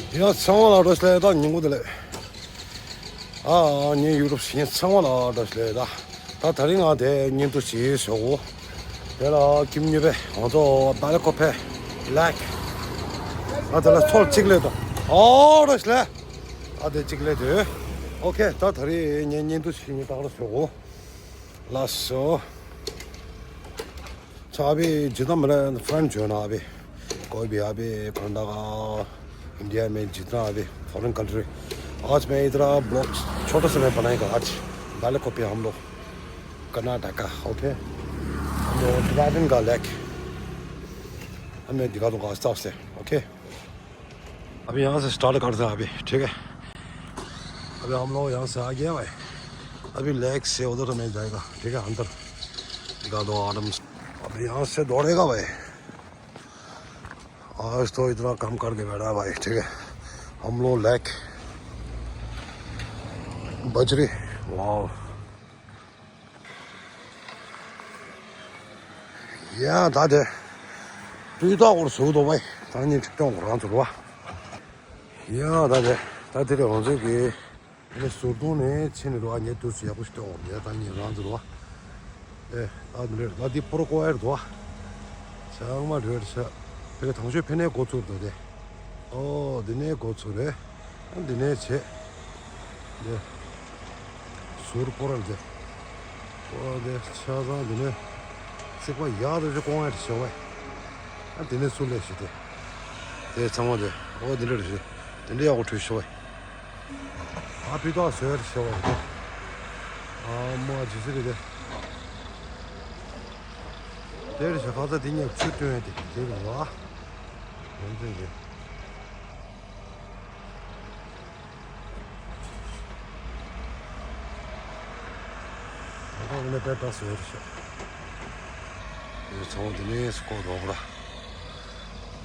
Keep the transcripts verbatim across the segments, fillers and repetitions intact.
ཡ་ཚང་མ་ལ་བཀྲ་ཤིས་བདེ་ལེགས། ད་ཉིན་གུང་བདེ་ལེགས། ཨ་ཨ་ངའི་ཡུ་རོབ་ཡིན། ཚང་མ་ལ་བཀྲ་ཤིས་བདེ་ལེགས། ད་ད་རིང་ང་དེ་བརྙན་ཐུང་ཞིག་བཟོ་དགོས། དེ་ལ་ཀིམ་ཉི་པེ་ང་ཚོ་བྷ་ལེ་ཀོ་ཕེ་ལེག་ང་དེ་ལ་ཚོར་གཅིག་ལས་དང་། ཨོ་བཀྲ་ཤིས་བདེ་ལེགས། ཨ་དེ་གཅིག་ལས་དོ། ཨོ་ཁེ། ད་ད་རིང་ངས་བརྙན་ཐུང་ཞིག་ངས་ད་ག་རང་བཟོ་དགོས། ལགས་སོ། ཚ་བའི་ཇི་ལྟར་མི་ལ་ཧྥ་རན་ཇོན་ཨ་བི་ཀོ་བི་ཨ་བི་ཀར་ནཱ་ཊ་ཀ་ཨིན་ཌི་ཡ་མེ་ཇི་ལྟར་ཨ་བི་ཕོ་རེན་ཀན་ཊི་རི། आज मैं इधर ब्लॉग छोटा सा मैं बनाएगा। आज बैले को पे हम लोग कर्नाटका। ओके। हम लोग टिबेटन का लेक। हमें दिखा दूंगा आस्ते आस्ते। ओके। अभी यहाँ से स्टार्ट करते हैं अभी, ठीक है। अभी हम लोग यहाँ से आ गया भाई। अभी लेक से उधर में जाएगा, ठीक है, अंदर दिखा दो आराम से। अभी यहाँ से दौड़ेगा भाई। आज तो इतना काम करके बैठा है भाई, ठीक है। हम लोग लेक बजरी, वाह। ཡ་ད་དེ་སྤུས་དག་པོར་བཟོས་འདུག་བས། ད་ནི་ཁྲིད་སྟོན་རང་ཚོར་བ། ཡ་ད་དེ་ད་དེ་རེད། ང་ཚོའི་གི་ཨ་ནི་ཟུར་གདོང་ནས་ཕྱིན་ནས་འགྲོ་བ་ངས་དུས་སུ་ཡག་པོ་ཞིག་སྟོན་འོང་། ཡ་ད་ནི་རང་ཚོར་བ། ཨེ་ད་འདི་རེད། ད་འདི་པོ་རོ་ཀོ་ཨེར་འདུག་བ། ཚང་མ་རེད་ཤག་དེ་ག་དང་ཤོས་ཕེ་ནས་འགོ་ཚུགས་འདུག་དེ། ཨོ་འདི་ནས་འགོ་ཚུགས་རེད། ཨ་འདི་ནས་བྱེད། འདི། ཟུར་སྤོ་ར་འདི། ཨོ་འདི་ཆ་ཚང་འདི་ནས། རྩིག་པ་ཡག་ཏུ་ཅིག་སྐོང་ཡ་རེད་ཤག་བས། ཨ་འདི་ནས་ཚུར་ལས་ཤིག་དེ། དེ་ཚང་མ་དེ། ཨོ་འདི་འདྲ་རེད་ཤག་དེ་འདྲ་ཡག་པོ་བྲིས་ཤག་བས། ཨ་སྤུས་དག་བཟོས་རེད་ཤག་བས་དེ། ཨ་མ་ཇི་སི་རེད་དེ། དེ་རེད་ཤག་ཁ་ཚ་དེ་ཉག་ཆུ་བཏོན་ཡ་དེ་དེ་རེད་བ། ཡོན་ཏན་རེད། ད་ལྟ་ནས་དཔེ་དྲག་སོང་ཡོད་ཤག་དེ་ཚོ་དེ་ནས་སྐོར་རོགས་ར།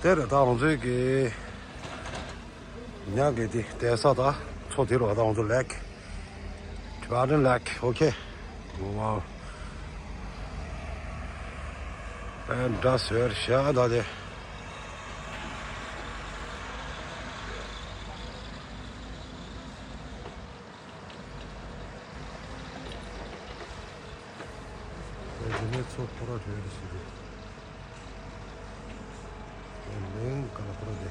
དེ་རེད། ད་ང་ཚོའི་གི་ཉག་གི་དེ་བསྡད་ས་ད་མཚོ་དེ་རུ་ད་ང་ཚོ་ལེག Tibetan Lake. ཨོ་ཁེ། ཝའོ། དཔེ་དྲག་སོང་ཡོད་ཤག་ད་དེ། དེ་ནས་མཚོ་ཕོ་ར་བྲོས་རེ་ཞིག་རེད། དེ་ལན་ག་ལ་ཕོ་ར་དེ།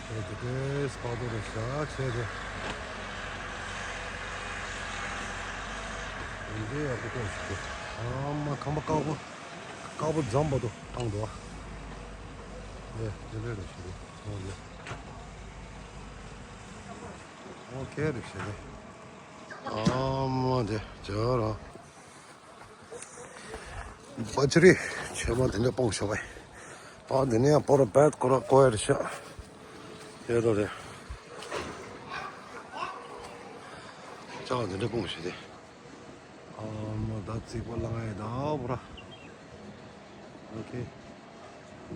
དེ་དེ་དེ་སྤ་རྡོ་རེ་ཤག་བྱས་ཏེ། དེ་འདྲའི་ཡག་པོ་བཀོད་ཞིག་རེད། ཨ་མ་ཁང་པ་དཀར་པོ། དཀར་པོ་འཛམ་བར་དུ་བཏང་འདུག་ཨ། དེ་དེ་འདྲའི་རེ་ཞིག་རེད། ཨོ་ཡ། ཨོ་ཁེ་རེད་ཤག་རེད། ཨ་མ་དེ་ཇོ་ར། པ་ཅི་རི་ཆེན་མོ་དེ་འདྲ་སྤུངས་ཤག་བས། ཨ་དེ་ནས་ཡང་པོ་ར་བད་ཀོ་ར་ཀོ་ཡ་རེད་ཤག་དེ་དོ་རེད། ཅག་དེ་འདྲ་སྤུངས་ཤག་དེ། ཨ་མ་ད་རྩིག་པ་ལངས་ཡ་ད་པོ་ར། ཨོ་ཁེ།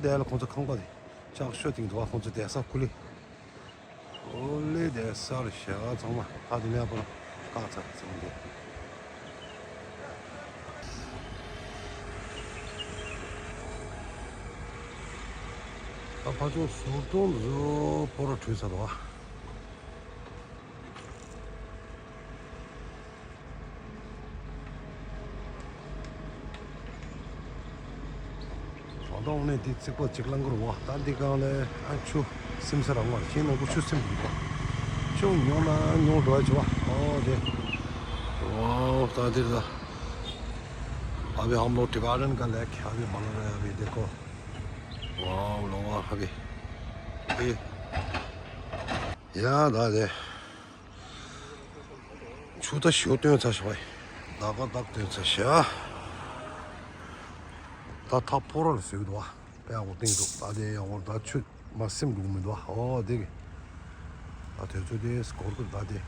དེ་ལ་ཁོང་ཚོ་ཁང་པ་དེ་ལྕགས་ཤོག་སྟེང་དུ་བ་ཁོང་ཚོ་བསྡད་ས་ཁུ་ལི། ཨོ་ལེ་དེ་སར་ཞག་ཚང་མ་ཨ་དེ་ནས་པར་བཀག་ཚར་ཚང་མ་དེ། ད་ཕ་ཆོས་ཟུར་གདོང་དུ་པོ་ར་བྲོས་ཚར་བ། ད་ལྟ་འོང་ནས་འདི་རྩིག་པ་གཅིག་ལང་གི་རེད་བ། ད་འདི་སྒང་ལ་ཨ་ཆུ་སིམ་ས་རང་བ་ཤིང་ནང་ཁུ་ཆུ་སིམ་གི་རེད་བ། ཆུ་ཉུང་ན་ཉུང་འགྲོ་བ་བྱེད་བ། ཨོ་དེ། ཝའོ་ད་འདིར་ད། अभी हम लोग टिबेटन का लेक अभी बन रहा है अभी देखो। वाओ लोग अभी। ཡ་ད་དེ། ཆུ་ད་ཞོ་བཏོན་ཚར་ཤག་བས། ད་ག་དག་བཏོན་ཚར་ཤག་ད་ཐག་པོ་ར་ལ་ཟུག་འདུག་བ། དཔེ་ཡག་པོ་བཏིང་འདུག་ད་དེ་ཡག་པོ་ད་ཆུ་མ་སིམ་འདུག་མི་འདུག་བ། ཨོ་དེ་གི་ད་དེ་ཚོ་དེ་སྐོར་གི་ད་དེ་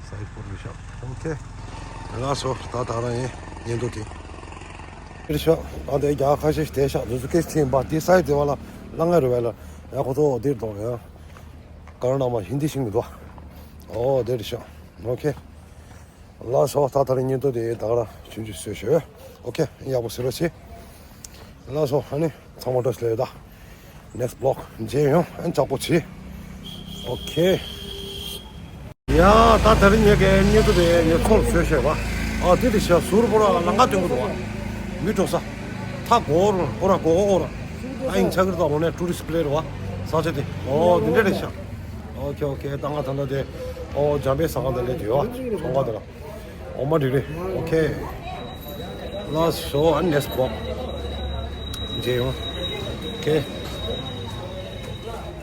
སའིད་པོ་ར་ཤག་ཨོ་ཁེ། ལགས་སོ། ད་ད་རང་ཡིན་ཉན་འདུག་དེ་རེད་ཤག་ད་དེ་རྒྱ་ཁ་ཤས་ཤིག་བསྡད་ཤག་དེ་ཚོ་སྐད་ཆ་ཡིན་པ་དེ་སའིད་དེ་བ་ལ་ལ་ང་རུ་བས་ལ་ཡག་པོ་ཐོག་དེར་འདུག་ཡང་ག་ར་ནང་མ་ཧིན་དི་ཤེས་མི་འདུག་ཨོ་དེ་རེད་ཤག་ཨོ་ཁེ། ལགས་སོ། ད་ལྟ་ར་བརྙན་ཐུང་དེ་ད་ག་རང་ཆུང་ཆུང་བཟོས་ཤག་ཨོ་ཁེ། ཡག་པོ་བཟོས་རོགས་བྱེད། ལགས་སོ། ཨ་ནི་ཚང་མ་བཀྲ་ཤིས་བདེ་ལེགས། ད་next vlog་མཇལ་ཡོང་། ཨ་ནི་ལྕགས་པོ་བྱེད། ཨོ་ཁེ། ཡ། ད་དེ་རིང་ངེད་ཀྱི་ཉེ་དུ་བའི་ངེད་ཚོར་བཟོས་བྱས་པ། ཨ་དེ་དེ་ཤ་ཟུར་པོ་ར་ལང་ཀ་སྟོན་གི་འདུག་བ། མི་འགྲོ་ས། ཐ་གོ་ར་པོ་ར་གོ་གོ་ར། ཨ་ཡིན་ཆ་གིར་ད་འོ་ནས་ཊུ་རི་སི་པི་ལེ་ར་བ། ས་ཆ་དེ། ཨོ་དེ་འདྲ་རེད་ཤག་ཨོ་ཁེ་ཨོ་ཁེ། ད་ང་ད་ལྟ་དེ། ཨོ་འཇམ་པའི་ས་ཁང་དེ་ལས་དེ་ཡོད་ཚོང་ཁང་དེ་ལ། ཨོ་མ་འགྲིག་རེད། ཨོ་ཁེ། ལགས་སོ། ཨ་ནི་next vlog་མཇལ་ཡོང་། ཨོ་ཁེ།